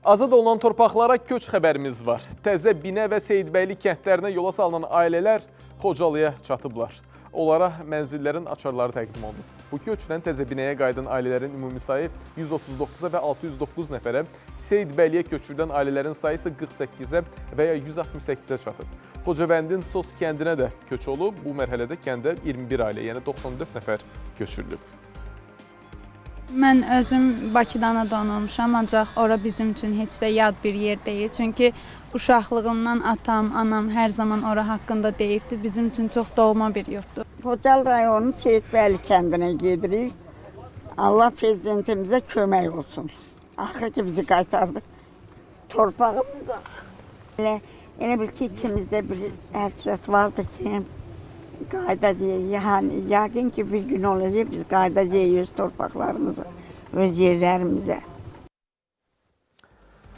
Azad olunan torpaqlara köç xəbərimiz var. Təzə Binə və Seyidbəyli kəndlərinə yola salınan ailələr Xocalıya çatıblar. Onlara mənzillərin açarları təqdim olunub. Bu köçlə Təzə Binəyə qayıdan ailələrin ümumi sayı 139-a və 609 nəfərə, Seyidbəyliyə köçürülən ailələrin sayı isə 48-ə və ya 168-ə çatıb. Xocavəndin Sos kəndinə də köç olub. Bu mərhələdə kəndə 21 ailə, yəni 94 nəfər köçürülüb. Mən özüm Bakıdan anadan olmuşam, ancaq ora bizim üçün heç də yad bir yer deyil. Çünki uşaqlığımdan atam, anam hər zaman ora haqqında deyibdi. Bizim üçün çox doğma bir yurddur. Xocalı rayonunun Seyidbəyli kəndinə gedirik. Allah prezidentimizə kömək olsun. Axır ki bizi qaytardı torpağımıza. Elə bil ki içimizdə bir həsrət vardı ki qayıdacağıq. Yəni yəqin ki bir gün olacaq biz qayıdacağıq öz torpaqlarımıza, öz yerlərimizə.